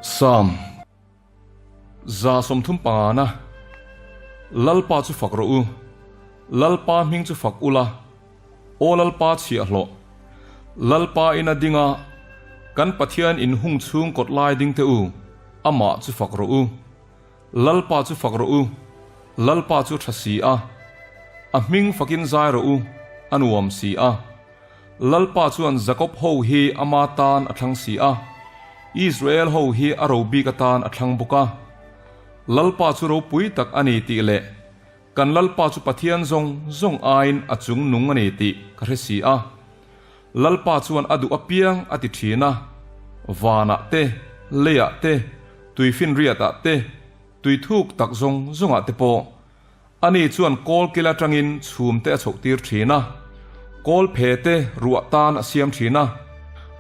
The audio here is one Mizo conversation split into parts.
Psalm 35 na Lalpa chu fak rawh u, Lalpa hming chu fak ula, Aw Lalpa chhiahhlawh, Lalpa ina ding a, kan Pathian in hung chhung kawt lai ding teh u, amah chu fak rawh u. Lalpa chu fak rawh u, Lalpa chu tha si a, a hming fakin zai rawh u, a nuam si a. Lalpa chuan Jakob ho hi ama tan a thlang si a, Israel ho hi a ro bik atan a thlang bawk a. Lalpa chu ropui tak a ni tih leh kan Lalpa chu Pathian zawng zawng aiin a chung nung a ni tih ka hre si a. Lalpa chuan a duh apiang a ti thin a, vanah te, leiah te, tuifinriatah te, tuithuk tak zawng zawngah te pawh Ani chuan kawl kil atangin chhum te a chhoh tir thin a, kawl phe te ruah tan a siam thin a,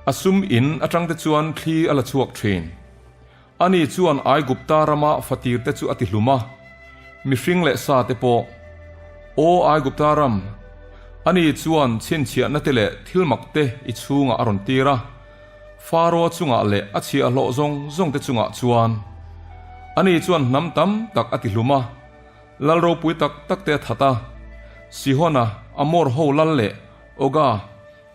a sum in atang te chuan thli a la chhuak thin. Ani chuan Aigupta rama fatir te chu a ti hlum a, mihring leh sa te pawh. Aw Aigupta ram, ani chuan chhinchhiahna te leh thil mak te i chhungah a rawn tir a, Faro chungah leh a chhiahhlawh zawng zawng te chungah chuan. Ani chuan hnam tam tak a ti hlum a, Lal ropui tak tak te a that a, Sihona, Amor ho lal leh Oga,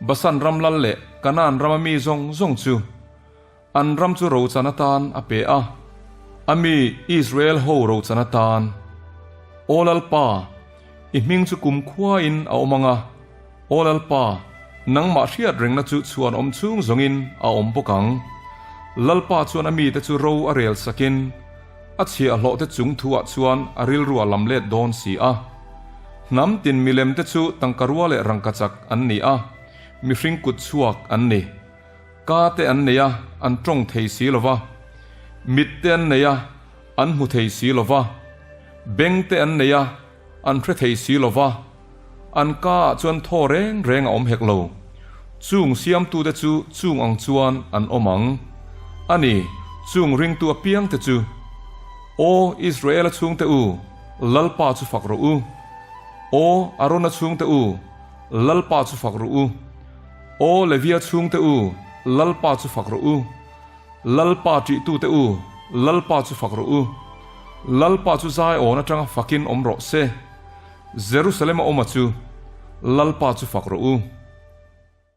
Basan ram lal leh Kanaan rama mi zawng zawng chu an ram chu rochan atan a pe a, a mi Israel ho rochan atan. Aw Lalpa, i hming chu kumkhuain a awm ang a, Aw Lalpa, nangmah hriat rengna chu chhuan awm chhung zawngin a awm bawk ang. Lalpa chuan a mite chu ro a rel sakin, A chhiahhlawhte chung thuah chuan a rilru a lam let dawn si a. Hnam tin milem te chu tangka rua leh rangkachak an ni a, mihring kut chhuak an ni. Ka te an nei a, an tawng thei si lo va. Mit te an nei a, an hmu thei si lo va. Beng te an nei a, an hre thei si lo va. An ka ah chuan thaw reng reng a awm hek lo. Chung siamtute chu chung ang chuan an awm ang. A ni, chung ringtu apiangte chu. Aw Israela chhungte u, Lalpa chu fak rawh u. Aw Arona chhungte u, Lalpa chu fak rawh u. Aw Levia chhungte u, Lalpa chu fak rawh u. Lalpa ṭihtute u, Lalpa chu fak rawh u. Lalpa chu Zion aṭanga fakin awm rawh se. Jerusalem a awm a chu, Lalpa chu fak rawh u.